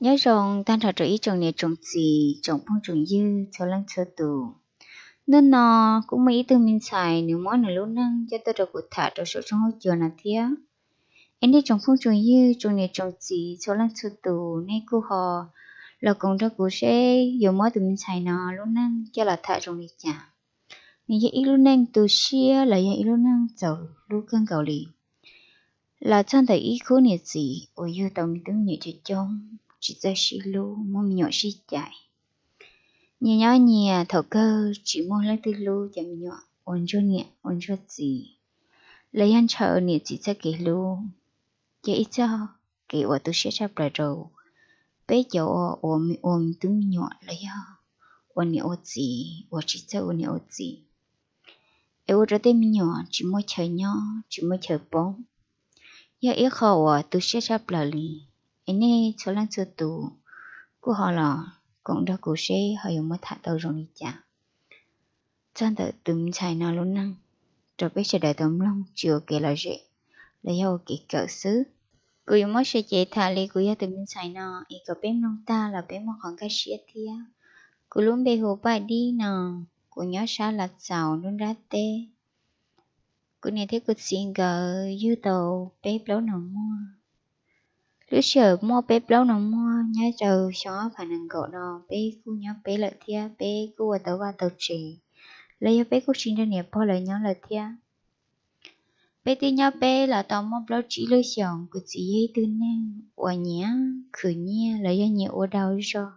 Nyob zoo tag nrho rau ib tsoom niam tsoom txiv, tsoom phooj tsoom ywg txhua leej txhua tus. Hnub no kuj muaj ib tug me ntxhais nws muab nws lub neej coj tuaj rau kuv tham rau saum tshooj huab cua no thiab. Es nej tsoom phooj tsoom ywg, tsoom niam tsoom txiv txhua leej txhua tus, nej kuj ho los koom nrog kuv seb yuav muab tus me ntxhais no lub neej coj los tham zoo li cas. Nws yog ib lub neej tu siab los yog ib lub neej txaus hlub kawg nkaus li, los txog ntawm ib khub niam txiv uas yug tau me tub me nyuam coob coob, tsis txawj sib hlub, muab me nyuam sib cais. Nyias nyob nyias, thaum kawg tsis muaj leej twg hlub cov me nyuam, ua ntsuag niam ua ntsuag txiv, los yog ntshaw niam txiv txoj kev hlub. Ces ib txoj kev uas tu siab tshaj plaws rau peb cov uas ua me tub me nyuam los yog ua niam ua txiv uas tsis txawj ua niam ua txiv, es ua rau tej me nyuam tsis muaj chaw nyob tsis muaj chaw poob, yog ib qho uas tu siab tshaj plaws li. Es nej txhua leej txhua tus kuj ho los koom nrog kuv seb ho yuav muab tham tau zoo li cas txog ntawm tus me ntxhais no lub neej rau peb sawv daws tau mloog, tsis ua kev lom zem los yog ua kev kawm xwb. Kuv yuav muab sawv cev tham li kuv yog tus me ntxhais no, es kom peb mloog tag los peb muaj qhov nkag siab thiab. Kuv lub npe hu Paj Dib no, kuv nyob sab Lav Txaus nruab nrab teb. Kuv niam thiab kuv txiv nkawd yug tau peb plaub nus muag. Lub sij hawm muaj peb plaub nus muag nyob rau xyoo ob phav nees nkaum no, peb kuj nyob peb lawm thiab, peb kuj ua tau vaj tau tsev, los yog peb kuj tsis nrog niam pog lawv nyob lawm thiab. Peb twb nyob peb los tau muaj plaub tsib lub xyoos. Kuv txiv yog ib tug neeg uas nyiam khwv nyiaj los yog nyiam ua dag zog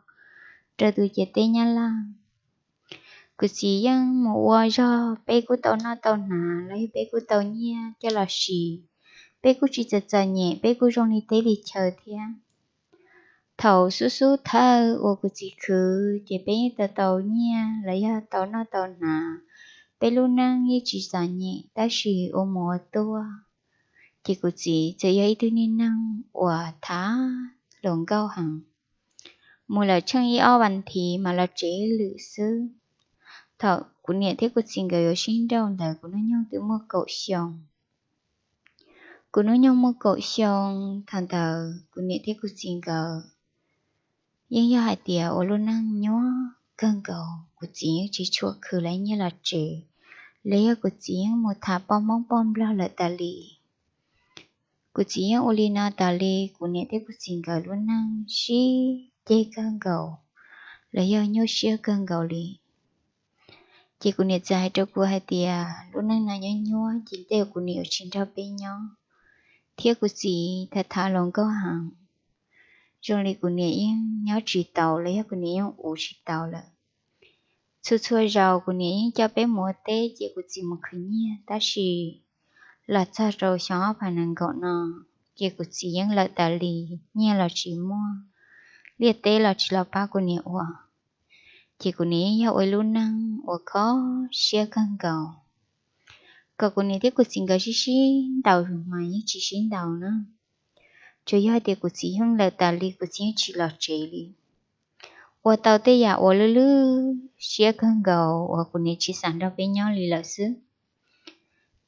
rau tus ciam teb Nyab Laj. Kuv txiv yeej mus ua zog, peb kuj tau noj tau hnav los yog peb kuj tau nyiaj coj los siv. Peb kuj tsis txom txom nyem, peb kuj zoo li teb li chaw thiab. Thaum xub xub thawj uas kuv txiv khwv ces peb yeej tau tau nyiaj los yog tau noj tau hnav. Peb lub neej yeej tsis txom nyem, tab sis ua mus ua tuaj ces kuv txiv txawm yog ib tug niag neeg uas thav hluas nkauj heev. Mus lawm tsheej ib ob vas thiv mas los tsev lwm xwb. Thaum kuv niam thiab kuv txiv nkawd yuav sib nrauj ntawd kuv hnub nyoog twb muaj kaum xyoo. Kuv hnub nyoog muaj kaum xyoo, thaum ntawd kuv niam thiab kuv txiv nkawd yeej yog hais tias ua lub neej nyuaj kawg nkaus. Kuv txiv yeej tsis tshua khwv lawv nyiaj los tsev, los yog kuv txiv yeej mus tham poj Hmoob poj Nplog lawm tas li. Kuv txiv yeej ua li no tas li, kuv niam thiab kuv txiv nkawd lub neej sib ceg kawg nkaus, los yog nyuaj siab kawg nkaus li. Ces kuv niam txawm hais rau kuv hais tias lub neej no nyob nyuaj ces tej kuv niam yuav tsis nrog peb nyob, thiab kuv txiv thav thav hluas nkauj heev. Zoo li kuv niam yeej nyob tsis taus los yog kuv niam yeej ua tsis taus lawm. Txhua txhua zaus kuv niam yeej coj peb mus ua teb ces kuv txiv mus khwv nyiaj, tab sis los txog rau xyoo ob phav nees nkaum no ces kuv txiv yeej lawm tas li, nyiaj los tsis muaj, liaj teb los tsis los pab kuv niam ua. Ces kuv niam yeej yog ua ib lub neej uas kho siab kawg nkaus. Kom kuv niam thiab kuv txiv nkawd sib sib ntaus mas yeej tsis sib ntaus na. Tsuas yog tias kuv txiv yeej lawm tas li, kuv txiv yeej tsis los tsev li. Ua tau tej yam uas lwj lwj siab kawg nkaus uas kuv niam tsis xav nrog peb nyob li lawm xwb.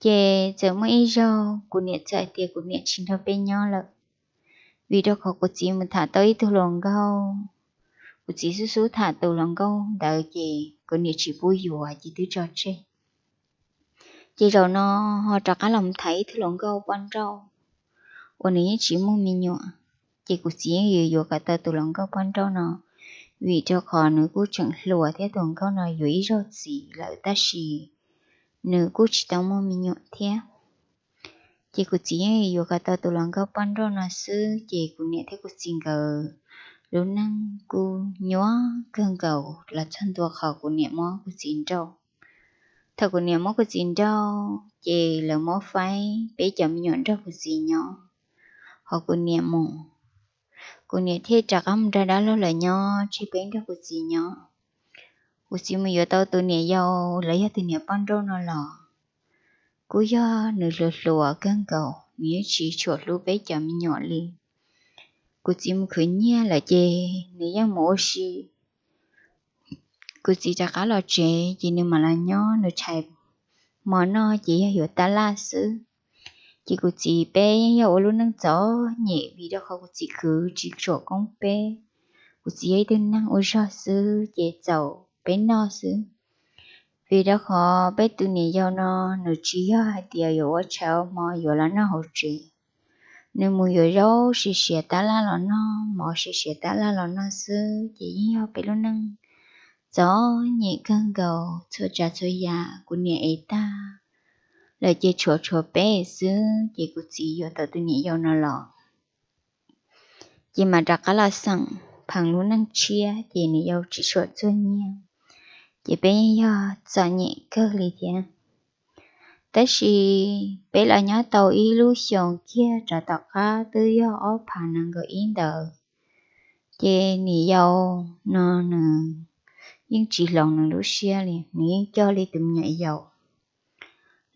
Ces txawm muaj ib zaug kuv niam txawm hais tias kuv niam tsis nrog peb nyob lawm, vim rau qhov kuv txiv mus tham tau ib tug hluas nkauj. Kuv txiv xub xub tham tus hluas nkauj ntawd ces kuv niam tsis pub yuav ces twb tso tseg. Ces zaum no ho rov qab los mus tham ib tug hluas nkauj poj nrauj uas nws yeej tsis muaj me nyuam. Ces kuv txiv yeej yuav yuav kom tau tus hluas nkauj poj nrauj no, vim rau qhov nws kuj tseem hluas thiab tus hluas nkauj no yuav ib zaug txiv lawm tab sis nws kuj tsis tau muaj me nyuam thiab. Ces kuv txiv yeej yuav kom tau tus hluas nkauj poj nrauj no xwb, ces kuv niam thiab kuv txiv nkawd lub neej kuj nyuaj kawg nkaus los txog ntua qhov kuv niam muab kuv txiv nrauj. Thaum kuv niam muab kuv txiv nrauj ces lawv muab faib peb cov me nyuam nrog kuv txiv nyob, ho kuv niam mus. Kuv niam thiaj rov qab mus nrog dab laug lawv nyob, tseg peb nrog kuv txiv nyob. Kuv txiv mus yuav tau tus niam yau los yog tus niam poj nrauj no los, kuj yog nws hluas hluas kawg nkaus, nws yeej tsis tshua hlub peb cov me nyuam li. Kuv txiv mus khwv nyiaj lawm ces nws yeej mus ua si. Kuv txiv rov qab los tsev ces nws mam los nyob, nws tshais mov noj ces yog yuav tab laj xwb. Ces kuv txiv peb yeej yog ua lub neej txom nyem vim rau qhov kuv txiv khwv tsis tshua koob peb. Kuv txiv yog ib tug neeg ua zog xwb ces txaus peb noj xwb. Vim rau qhov peb tus niam yau no nws tsis yog hais tias yuav ua tshais ua hmo yuav los noj hauv tsev. Nws mus yuav zaub siav siav tab laj los noj, mov siav siav tab laj los noj xwb ces yeej yog peb lub neej txom nyem kawg nkaus. Txhua tsav txhua yam kuv niam ev tag lawm ces tshuav tshuav peb xwb ces kuv txiv yuav tau tus niam yau no los ces mam rov qab los xeem pheev lub neej tshiab ces niam yau tsis tshua txuag nyiaj, ces peb yeej yog txom nyem kawg li thiab. Tab sis peb los nyob tau ib lub xyoos kiag rov tom qab twb yog ob phav nees nkaum ib ntawd, ces niam yau no nws yeej tsis hloov nws lub siab li, nws yeej coj li tus me nyuam yaus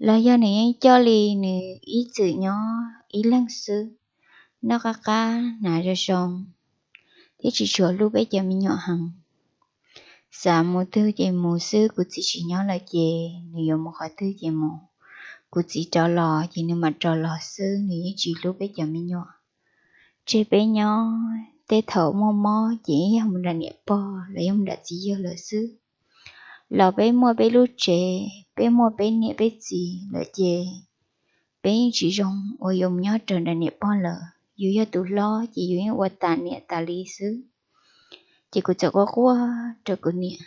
los yog nws yeej coj li nws ib txwm nyob ib leeg xwb, noj qab qab hnav zoo zoo thiab tsis tshua hlub peb cov me nyuam heev. Xav mus twg ces mus xwb, kuv txiv tsis nyob lawm ces nws yuav mus qhov twg ces mus, kuv txiv rov los ces nws mam rov los xwb, nws yeej tsis hlub peb cov me nyuam. Tseg peb nyob, tej thaum muaj mob ces yog mus nram niam pog los yog mus nram txiv yawg lawm xwb. Los peb muaj peb lub tsev, peb muaj peb niam peb txiv lawm ces peb yeej tsis zoo uas yuav mus nyob raws nram niam pog lawm. Yus yog tus hlob ces yus yeej ua tas niam tas li xwb. Ces kuv txawm quaj quaj rau kuv niam,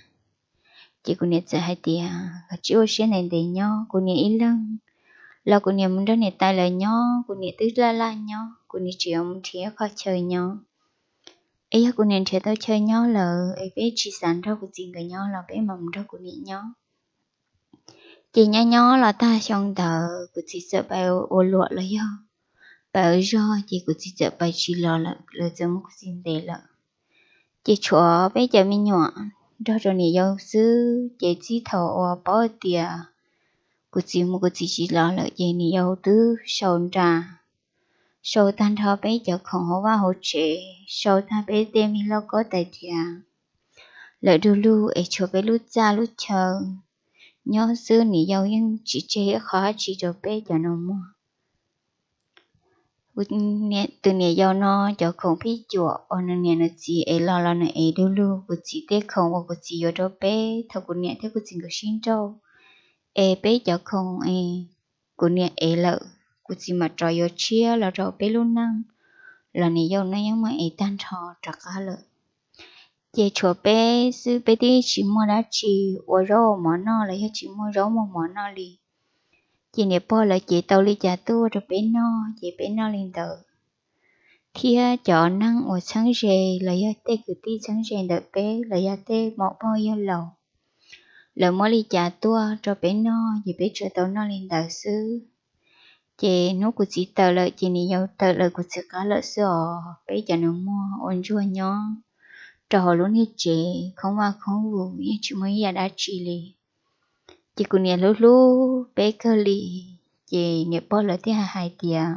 ces kuv niam txawm hais tias kom tsis ua siab ntev ntev nyob, kuv niam ib leeg los kuv niam mus nrog niam tais lawv nyob, kuv niam twb laj laj nyob, kuv niam tseem yuav mus nrhiav qhov chaw nyob. Es yog kuv niam nrhiav tau chaw nyob lawm es peb tsis xav nrog kuv txiv nkawd nyob los peb mam mus nrog kuv niam nyob. Ces nyob nyob los tag xyoo ntawd kuv txiv txawm pais ua luam los yog pais ua zog ces kuv txiv txawm pais tsis los lawm, lawv txawm muab kuv txiv ntes lawm. Ces tshuav peb cov me nyuam nrog rau niam yau xwb, ces txij thaum uas paub tias kuv txiv mus kuv txiv tsis los lawm ces niam yau twb sau nra, sau tag nrho peb cov khoom hauv vaj hauv tsev, sau tag peb tej me lauj kaub tais diav, lawm du lug es tshuav peb lub txaj lub chaw nyob xwb, niam yau yeej tsis tseg ib qho dab tsi rau peb cov nus muag. Tus niam yau no cov khoom phij cuam uas nws niam nws txiv ev los los nws ev du lug, kuv txiv tej khoom uas kuv txiv yuav rau peb thaum kuv niam thiab kuv txiv nkawd sib nrauj, es peb cov khoom es kuv niam ev lawm kuv txiv mam rov yuav tshiab los rau peb lub neej los niam yau no yeej muab ev tag nrho rov qab lawm. Ces tshuav peb xwb, peb twb tsis muaj dab tsi ua zaub ua mov noj los yog tsis muaj zaub muaj mov noj li. Ces niam pog lawv cev tau li cas tuaj rau peb noj ces peb noj li ntawd, thiab cov neeg uas txheeb ze los yog tej kwv tij txheeb ze ntawm peb los yog tej maum pog yawg laus, lawv muab li cas tuaj rau peb noj ces peb tsuas tau noj li ntawd xwb. Ces hnub kuv txiv tawm lawm ces niam yau tawm lawm kuv txiv qab lawm xwb os, peb cov nus muag ua ntsuag nyob rau hauv lub niag tsev khoob vaj khoob vus yeej tsis muaj ib yam dab tsi li. Ces kuv niam hlub hlub peb kawg li, ces niam pog lawv thiaj hais tias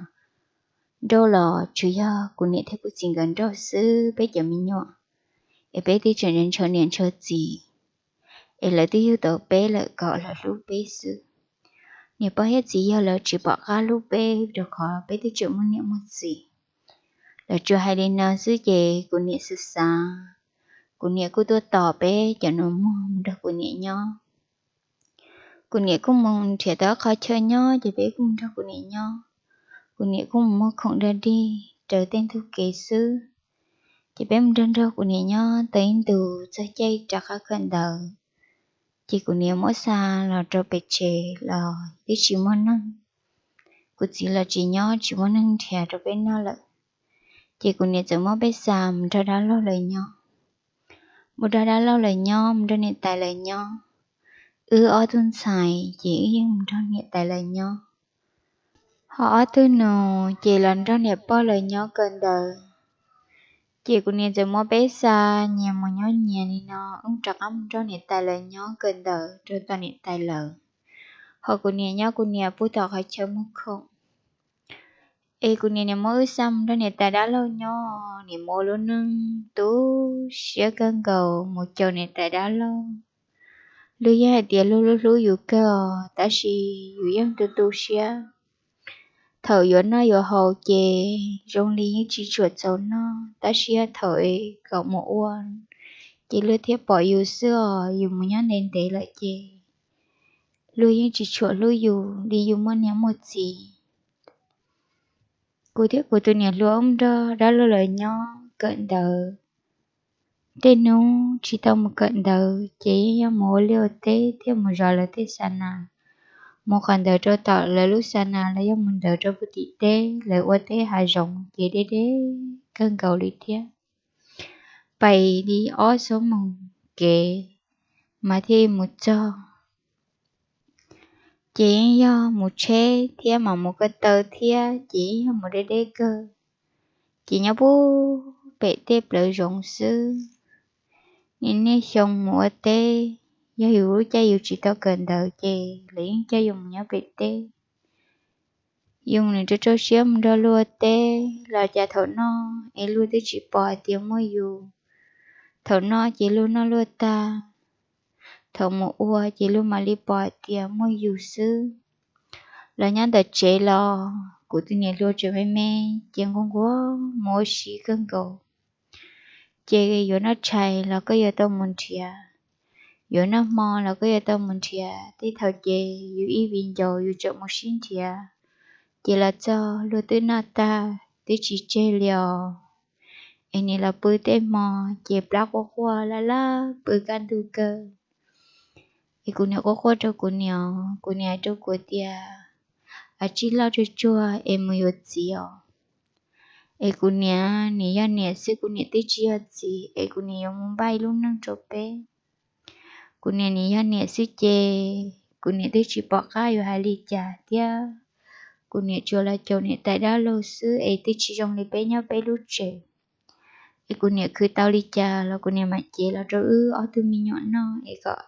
nrauj los tsuas yog kuv niam thiab kuv txiv nkawd nrauj xwb, peb cov me nyuam es peb twb tseem ntshaw niam ntshaw txiv, es lawv twb yug tau peb lawm kom lawv hlub peb xwb. Niam pog thiab txiv yawg lawv tsis pom qab hlub peb rau qhov peb twb tseem muaj niam muaj txiv. Lawv tsuas hais li no xwb ces kuv niam xav xav, kuv niam kuj tuaj tos peb cov nus muag mus nrog kuv niam nyob. Kuv niam kuj mus nrhiav tau qhov chaw nyob ces peb kuj mus nrog kuv niam nyob. Kuv niam kuj mus muag khoom da dig raws tej ntug kev xwb, ces peb mus nrog nrog kuv niam nyob tau ib ntus txog caij rov qab kawm ntawv, ces kuv niam muab xa los rau pem tsev los twb tsis muaj neeg. Kuv txiv los tsis nyob, tsis muaj neeg nrhiav rau peb noj lawm, ces kuv niam txawm muab peb xa mus nrog dab laug lawv nyob. Mus nrog dab laug lawv nyob, mus nrog niam tais lawv nyob. Wb ob tug ntxhais ces wb yeej mus nrog niam tais lawv nyob. Ho ob tug nus ces los nrog niam pog lawv nyob kawm ntawv. Ces kuv niam txawm muab peb xa nyias mus nyob nyias li no, wb rov qab mus nrog niam tais lawv nyob kawm ntawv rau tom niam tais lawv. Ho kuv niam nyob kuv niam pub tom qhov chaw muag khoom. Es kuv niam niam muab wb xa mus nrog niam tais dab laug nyob, niam mus ua lub neej tu siab kawg nkaus mus caum niam tais dab laug. Luag yeej hais tias luag hlub hlub yus kawg os, tab sis yus yeej tu tu siab. Thaum yuav noj yuav haus ces zoo li yeej tsis tshua txaus noj, tab sis yog thaum es kom mus ua ces luag thiaj pom yus xwb os. Yus mus nyob ntev ntev lawm ces luag yeej tsis tshua hlub yus li yus muaj niam muaj txiv. Kuv thiab kuv tus niam hluas wb nrog dab laug lawv nyob kawm ntawv. Tej hnub tsis tau mus kawm ntawv ces yeej yog mus ua liaj ua teb thiab mus zov lawv tej xa nas. Mus qhov ntawd rau tom lawv lub xa nas los yog mus ntawd rau puag tim teb, lawv ua teb hav zoov ces deb deb kawg nkaus li thiab. Pais li ob xuab moos kev mas thiaj mus txog. Ces yeej yog mus tsheb thiab mam mus ko taw thiab ces yeej yog mus deb deb kawg. Ces nyob puag pem tej plawv zoov xwb. Niaj niaj xyoo mus ua teb, yog yus lub caij yus tsis tau kawm ntawv ces lawv yeej coj yus mus nyob pem teb. Yus nim rau rau siab mus nrog luag ua teb los cas thaum noj es luag twb tsis pom hais tias muaj yus. Thaum noj ces luag noj luag tag, thaum mus ua ces luag mam li pom hais tias muaj yus xwb. Los nyob ntawm tsev los kuv tus niam hluas tseem me me ces nquag nquag mus ua si kawg nkaus. Ces yuav noj tshais los koj yuav tau mus nrhiav, yuav noj hmo los koj yuav tau mus nrhiav. Tej thaum ces yus ib viv ncaus yus tseem mus sib nrhiav, ces los txog luag twb noj tag twb tsis tseg li os. Es nim los pw tej hmo ces plab quaj quaj laj laj pw kaj ntug kawg. Es kuv niam quaj quaj rau kuv niam, kuv niam hais rau kuv tias, a, tsij loj tsuag tsuag es mus yuav txiv os. Es kuv niam nim yog niam xwb, kuv niam twb tsis yog txiv es kuv niam yuav mus npaj ib lub neej rau peb. Kuv niam nim yog niam xwb ces kuv niam twb tsis pom qab yuav hais li cas thiab. Kuv niam tsuas los caum niam tais dab laug xwb es twb tsis zoo li peb nyob peb lub tsev. Es kuv niam khwv tau li cas los kuv niam mam cev los rau wb ob tug me nyuam noj es kom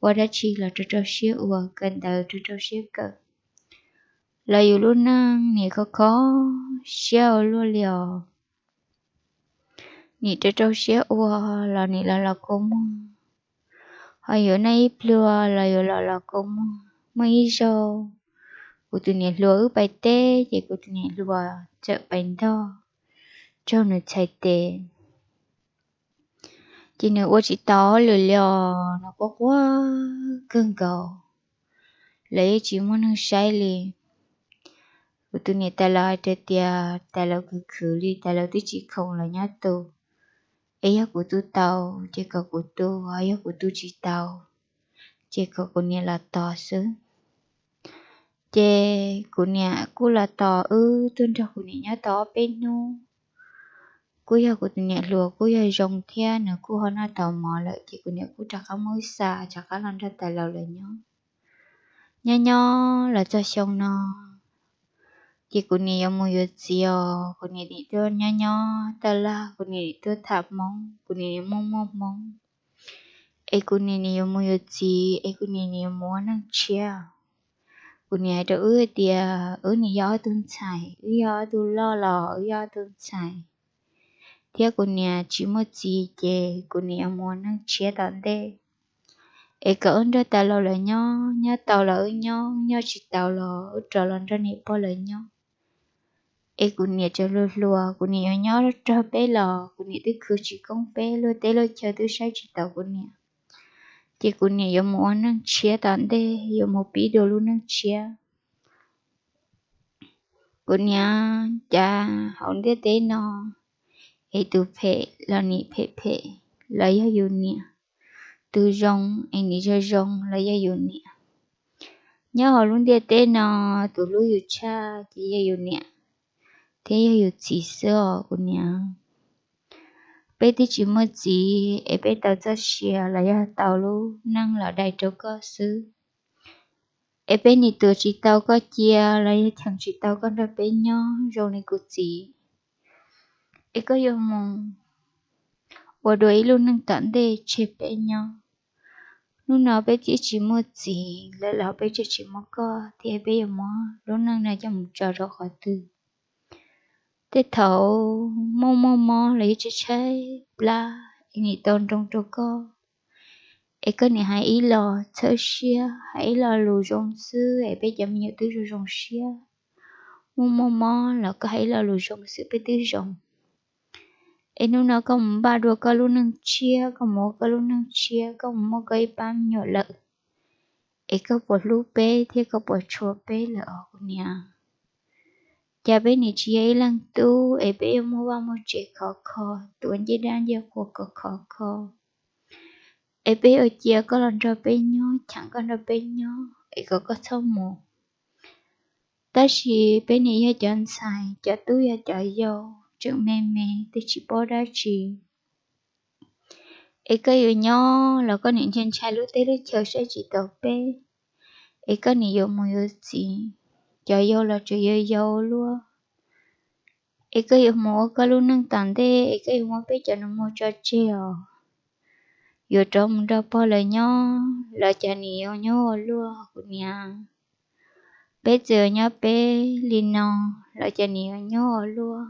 ua dab tsi los rau rau siab ua, kawm ntawv rau rau siab kawm. Los yus lub neej nim khov kho siab ua luaj li os. Nim rau rau siab ua los nim los los kua muag, ho yuav noj ib pluag los yuav los los kua muag. Muaj ib zaug kuv tus niam hluas wb pais teb ces kuv tus niam hluas txawm pais ntog raug nws txhais tes. Ces nws ua tsis tau hauj lwm li os, nws quaj quaj kawg nkaus, lawv yeej tsis muaj neeg saib li. Kuv tus niam tais laus hais tias tais laus khwv khwv li, tais laus twb tsis khoom lawv nyob tus, es yog kuv tu tau ces kom kuv tu, yog kuv tu tsis tau ces kom kuv niam los tos xwb. Ces kuv niam kuj los tos wb, tuaj nrog kuv niam nyob tau ob peb hnub. Kuj yog kuv tus niam hluas kuj yog zoo thiab, nws kuj ho noj tau mov lawm ces kuv niam kuj rov qab muab wb xa rov qab los nrog tais laus lawv nyob. Nyob nyob los txog xyoo no ces kuv niam yuav mus yuav txiv os, kuv niam nim tuaj nyob nyob taj laj, kuv niam nim tuaj tham hmoob, kuv niam nim muaj muaj hmoob. Es kuv niam nim yuav mus yuav txiv es kuv niam nim yuav mus ua neej tshiab. Kuv niam hais rau wb tias wb nim yog ob tug ntxhais, wb yog ob tug loj los wb yog ob tug ntxhais, thiab kuv niam tsis muaj txiv ces kuv niam yuav mus ua neej tshiab tom ntej. Es kom wb nrog tais laus lawv nyob, nyob tau los wb nyob, nyob tsis tau los wb rov los nrog niam pog lawv nyob. Es kuv niam tseem hluas hluas, kuv niam yuav nyob rog peb los kuv niam twb khwv tsis koob peb, luag teb luag chaw twb saib tsis taus kuv niam. Ces kuv niam yuav mus ua neej tshiab tom ntej, yuav mus pib dua lub neej tshiab. Kuv niam cas hauv ntiaj teb no es tus phem los nim phem phem los yog yus niam, tus zoo es nim zoo zoo los yog yus niam. Nyob hauv lub ntiaj teb no tus hlub yus tshaj ces yog yus niam thiab yog yus txiv xwb os kuv niam. Peb twb tsis muaj txiv es peb tau txoj sia los yog tau lub neej los dai rau koj xwb. Es peb nim tuav tsis tau koj cia los yog cheem tsis tau koj nrog peb nyob zoo li kuv txiv. Es koj yuav mus ua dua ib lub neej tom ntej tseg peb nyob. Hnub no peb twb tsis muaj txiv lawm los peb twb tsis muaj koj thiab peb yuav muab lub neej no coj mus tso rau qhov twg? Tej thaum muaj muaj mob los yuav tshaib tshaib plab es nim tau nroo rau koj. Es koj nim hais ib los txhawb siab, hais ib lo lus zoo xwb es peb cov me nyuam twb zoo zoo siab. muaj muaj mob los koj hais ib lo lus zoo xwb peb twb zoo. Es hnub no koj mus npaj dua koj lub neej tshiab, koj mus ua koj lub neej tshiab, koj mus muaj koj ib pab me nyuam lawm, es koj puas hlub peb thiab koj puas tshua peb lawm os kuv niam? Cas peb nim tsis yog ib leej tub es peb yuav muaj vaj muaj tsev khov kho, tuav ncej dab ncej qhua kom khov kho, es peb yuav cia koj los nrog peb nyob, cheem koj nrog peb nyob es kom koj txhob mus. Tab sis peb nim yog cov ntxhais, cov tub yog cov yau, tseem me me twb tsis paub dab tsi. Es koj yuav nyob los koj nim ntshai ntshai lub teb lub chaw saib tsis taus peb, es koj nim yuav mus yuav txiv, cov yau los tseem yau yau luaj. Es koj yuav mus ua koj lub neej tom ntej, es koj yuav muab peb cov nus muag tso tseg os. Yuav rov mus nrog pog lawv nyob los cas nim yuav nyob ua luaj kuv niam? Peb txawm yuav nyob peb li no los cas nim yuav nyob ua luaj.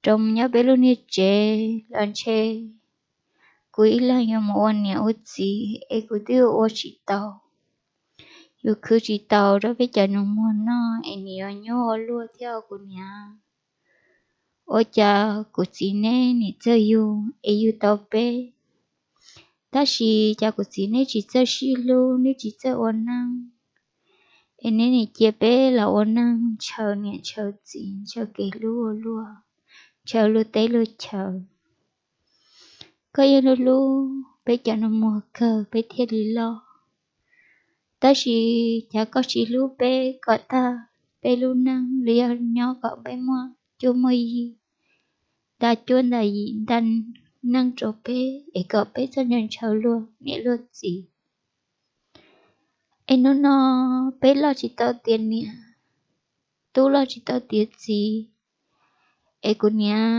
Rov mus nyob peb lub niag tsev los ntshe kuv ib leeg yuav mus ua niam ua txiv es kuv twb ua tsis tau, yuav khwv tsis tau rau peb cov nus muag noj es nim yuav nyob ua luaj thiab os kuv niam. Ua cas kuv txiv neb nim txawj yug es yug tau peb, tab sis cas kuv txiv neb tsis txawj sib hlub, neb tsis txawj ua neej, es neb nim cia peb los ua neej ntshaw niam ntshaw txiv, ntshaw kev hlub ua luaj, ntshaw luag teb luag chaw. Koj yeej hlub hlub peb cov nus muag kawg peb thiaj li loj. Tab sis cas koj tsis hlub peb kom tag peb lub neej li, yog nyob kom peb muaj cuab muaj yig, nta cuab nta yim nta neej rau peb es kom peb txhob ntshaw ntshaw luag niam luag txiv. Es hnub no peb loj tsis tau tiav niam, tub loj tsis tau tiav txiv, es kuv niam,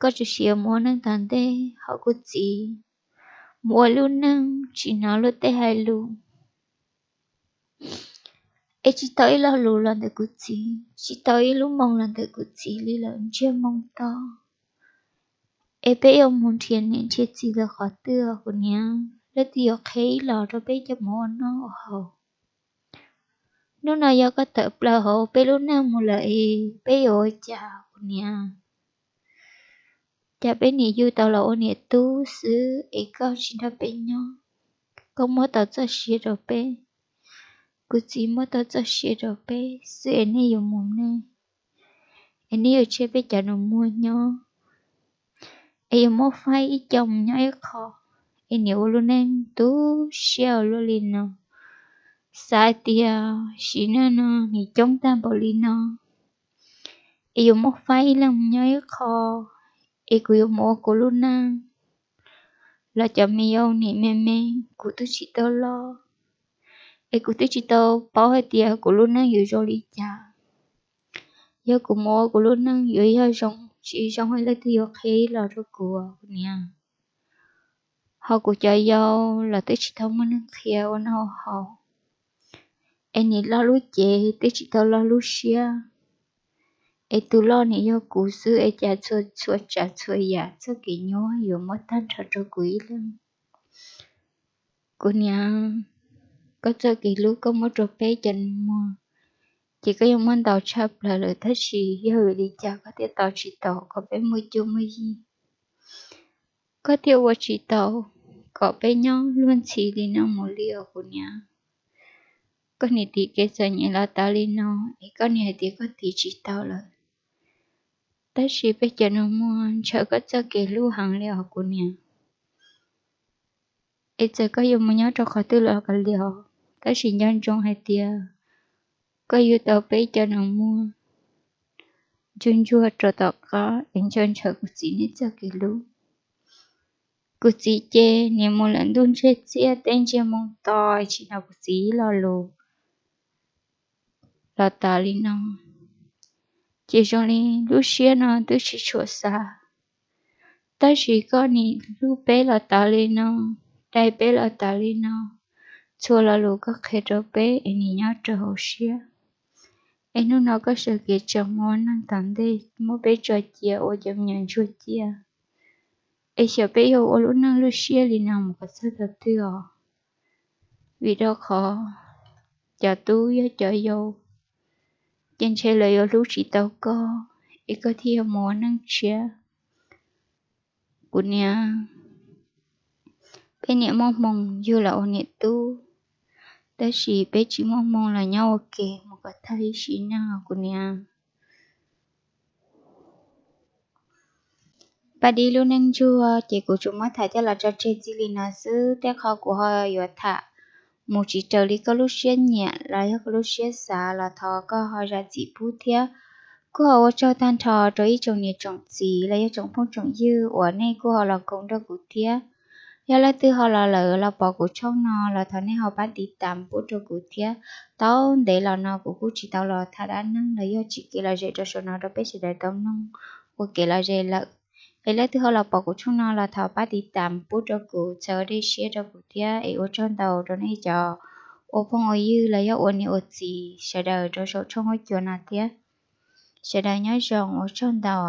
koj tsuas sim mus ua neej tom ntej, ho kuv txiv mus ua lub neej tsis hnov luag tej hais lus, es tsis tau ib lo lus los ntawm kuv txiv, tsis tau ib lub moo los ntawm kuv txiv li lawm ntsiag moo to. Es peb yuav mus nrhiav niam nrhiav txiv lawm qhov twg os kuv niam? Leej twg yuav qhia ib los rau peb coj mus ua noj ua haus? Hnub no yog koj tawm plaws hauv peb lub neej mus lawm es peb yuav ua cas kuv niam? Cas peb nim yug tau los ua niam tub xwb es koj tsis nrog peb nyob, koj muab tau txoj sia rau peb, kuv txiv muab tau txoj sia rau peb xwb es nej yuav mus nej, es nej yuav tseg peb cov nus muag nyob, es yuav muab faib ib co mus nyob ib qho, es nim ua lub neej tu siab ua luaj li no, xav hais tias sim neej no nim coob tag npaum li no, es yuav muab faib ib leeg mus nyob ib qho, es kuv yuav mus ua kuv lub neej, los cov me yau nim me me, kuv twb tsis tau loj, es kuv twb tsis tau paub hais tias kuv lub neej yuav zoo li cas. Yog kuv mus ua kuv lub neej yuav yog zoo tsis zoo es leej twg yuav qhia ib los rau kuv kuv niam. Ho kuv cov yau los twb tsis tau muaj neeg qhia ua noj ua haus, es nim loj lub cev twb tsis tau loj lub siab, es tus loj nim yog kuv xwb es cas txhua txhua tsav txhua yam txoj kev nyuaj yuav muab tag nrho rau kuv ib leeg. Kuv niam, koj txoj kev hlub koj muab rau peb cov nus muag, ces koj yeej muab ntau tshaj plaws lawm tab sis yog vim li cas koj thiaj tau tsis tau kom peb muaj cuab muaj yig? Koj thiaj ua tsis tau kom peb nyob luag ntxhi li no mus li os kuv niam. Koj nim tiv kev txom nyem los tas li no, es koj nim hais tias koj tiv tsis tau lawm. Tab sis peb cov nus muag ntshaw koj txoj kev hlub heev li os kuv niam. Es txawm koj yuav mus nyob rau qhov twg los kav liam, tab sis nco ntsoov hais tias koj yug tau peb cov nus muag ntsuag ntsuag rau tom qab es ntshaw ntshaw kuv txiv nej txoj kev hlub. Kuv txiv ces nim mus lawm ntuj ntsiag txiaj teb ntsiag moo to, tsis hnov kuv txiv ib lo lus los tas li no. Ces zoo li lub siab no twb tsis tshua xav, tab sis koj nim hlub peb los tas li no, dai peb los tas li no, txhua lo lus koj qhia rau peb es nim nyob rau hauv siab. Es hnub no koj sawv kev tseem mus ua neeg tom ntej muab peb tso cia ua cov me nyuam ntsuag ciaj, es xyov peb yuav ua lub neej lub siab li no mus kom txog thaum twg os. Vim rau qhov cov tub yog cov yau, ces ntshe lawv yuav hlub tsis tau koj, es koj thiaj yuav mus ua neej tshiab. Kuv niam, peb niam muaj hmoo yug los ua niam tub, tab sis peb tsis muaj hmoo los nyob ua ke mus kom tag ib sim neej os kuv niam. Paj Dib lub neej ntsuag ces kuv tsuas muab tham coj los tso tseg txij li no xwb. Tej qho kuv ho yuav tham mus tsis raws li koj lub siab nyiam los yog koj lub siab xav los thov koj ho zam txim pub thiab. Kuj ho ua tsaug tag nrho rau ib tsoom niam tsoom txiv los yog tsoom phooj tsoom ywg uas nej kuj ho los koom nrog kuv thiab. Yog leej twg ho los lawm los pom kuv tshooj no los thov nej ho pab tiv tas pub rau kuv thiab. Tau ntev los no kuv kuj tsis tau los tham dab neeg los yog tsim kev lom zem rau saum no rau peb sawv daws tau mloog ua kev lom zem lawm. Es leej twg ho los pom kuv tshooj no los thov pab tiv tas pub rau kuv, txhawb dej siab rau kuv thiab. Es ua tsaug ntau rau nej cov ua phooj ua ywg los yog ua niam ua txiv sawv daws rau saum tshooj huab cua no thiab. Sawv daws nyob zoo, ua tsaug ntau.